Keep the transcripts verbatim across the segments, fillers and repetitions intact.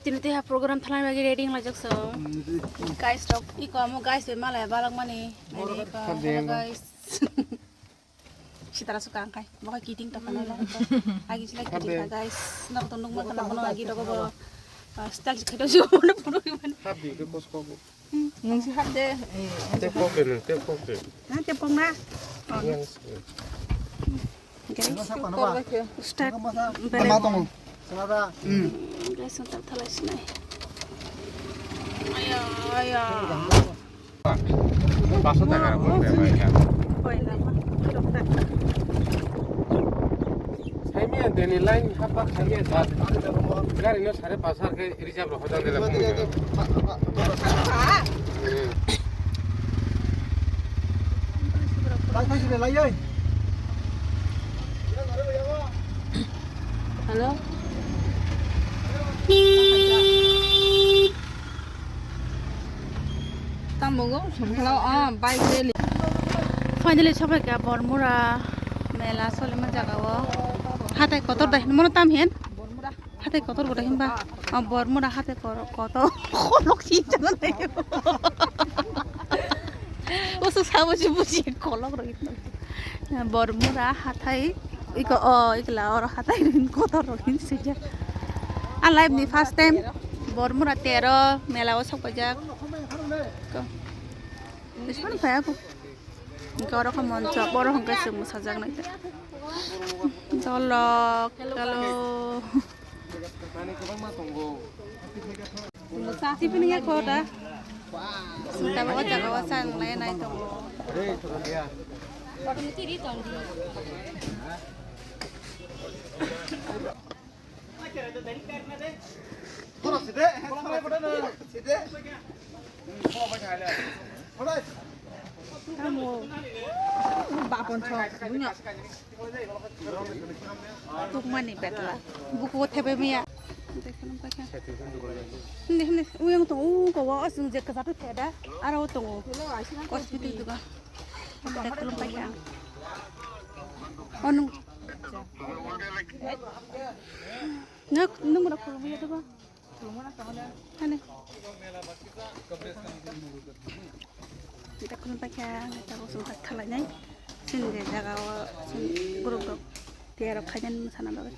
Tini tei ha program thalai bagwi ready wng laijak song. Guys rok, iko amo guys bai malai balak mani. Nai iko, hello guys. Sitara suka angkai. Bokha kiting to kana lo. Agi sila kiting ka guys. Nok to nuk ma kana bono agi to ko bo. Style si khaito si bono puro ki mani. Habi ke kos ko. Nung si hap de. Te kok de nung, te kok de. Na te pong na. Yang se. Guys, start. Tama tongo. Guys, ang thalai sinai. Aya, aya. Paso taka ra bol de. Koy na ma. Saimia deni line hapa saimia sa. Gari no sare pasar ke reserve ro hodan de la. Hello. Tamo go songkhla o bike rally. Finally sopai kha Bormura mela solima jaga o. Hatai kotor dai mono tam hen. Hatai kotor bo dai himba. O Bormura hatai kor-, kotor. Kolok si jaga dai. Oso sabo si buji kolok roi. Bormura hatai iko o ikla oro hatai rin kotor rok hin sijak. A life ni first time Bormura tero mela o sok pajak. Ko. Ispan phaya ko. Iko oro ko moncho boro hongke se musajak nai. Dolok, hello. Tiffin ya kho da. Sita bawa jaga wa sang nai nai tongo. Tamo. Bapon chok. Tukmani betla. Buku thebe miya. Hindi, hindi. Uyang tong, u ko wa asung je kasa tu theda. Aro tong. Hospital tu ka. Tek tulung pai kya. Onu. Nak, nung ra khulum ya tu ba. Hani. Kita khulum paikha, kita khulum tak thalai nai. Sini je jaga o, sini group rok. Tiarok khajan sana bagwi.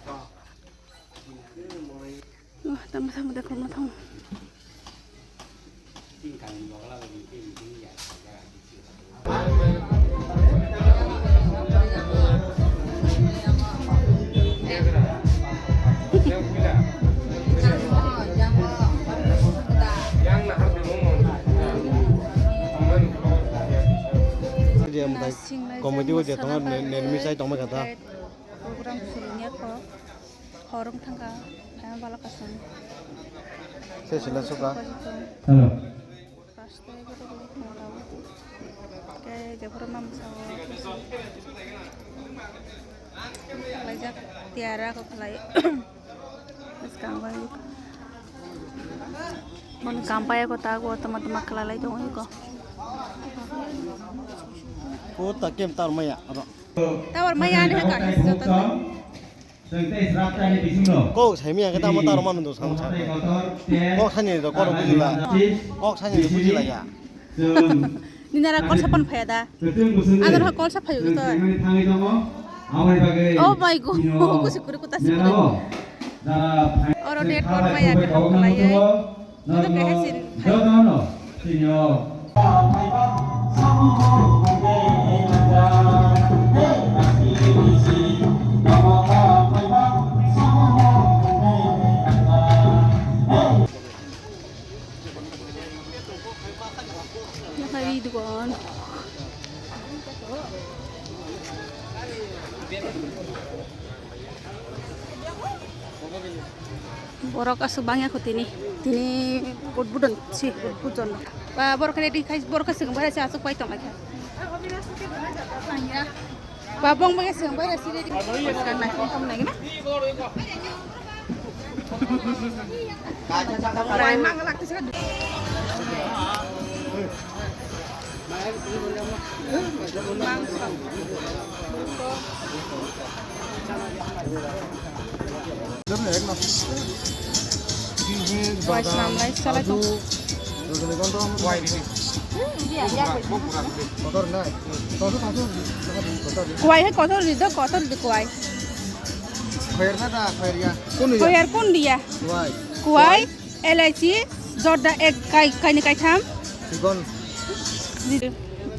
Wah, tamo tamo de khulum thang. Comedy o je tongo, ne, ne, nimi chai tongma kha ta. Program surinya ko, horong thangka, phayang bala kasam. Se sila suka. Hello. Khe jephuru mamsa o khlaijak, tiyara kok khlai. Bwskango mon kampaya ko tago tama tama khlai lai tongo iko. Ko ta kem tar maya ro. Tower maya ani haka joto. Kok saimi ang khe tamo taro mano do sang sa. Kok sani do kok bujila. Kok sani do bujila ya. Ninara kol sapan phaya da. Ador ha kol saphayu to. Oh my God. Kusi kuri kuta si kuri. Oro date kor maya khe kok khlaiye. Joto kehe sin. Nakhai dukan. Borok aswk bangya kho tini, tini budbudon si budbudon. Ba borok khe ready khai, borok khe swkang bai se aswk pai tong lai kha. Ba bong bai swkang bai se ready. Bai mang lak tisa. Kuai swnamlai, salai tong. Kuai hai kotor ri do, kotor ri do kuai. Koyer kun dia? Kuai, elaichi, jorda ek kai, kaini kaitham.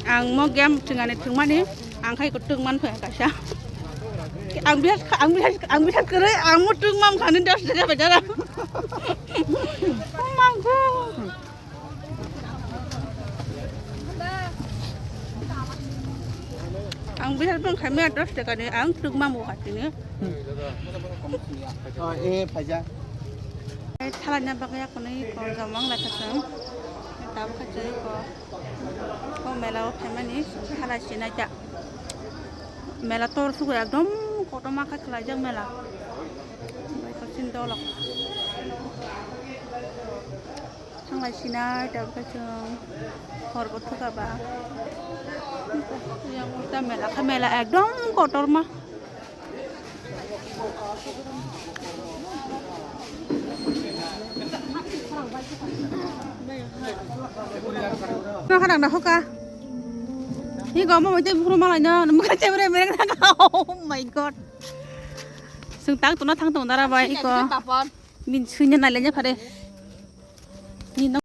Ang mo game thwngani thwngmani, ang khai kwtwk man phai kaisa. Ang bihar, ang bihar, ang bihar kwrwi, ang mo twk mam khani dos taka bai dara. Oh my God. Ang bihar bang khaimaya dos taka ni, ang twk mam bo khatini. Oh, eh, phaija. Thalai na bagwi akonwi ko jamang lai khasang. Tabuk khaisa ko. O mela o phaimani thalai sinai ta. Mela tor sugo ekdom kotorma khe khlaijak mela. Bai kosing dolok. Thanglai sinai tabuk khe chwng hor bo thuka ba. Yang ulta mela khe mela ekdom kotorma. Nokha nang na hoka. Hi go mo te buru malai no, mo ka te mere mere na. Oh my God. Sung tang tuna thang tong dara bai ko. Min sunya na lenya phare. Ni no.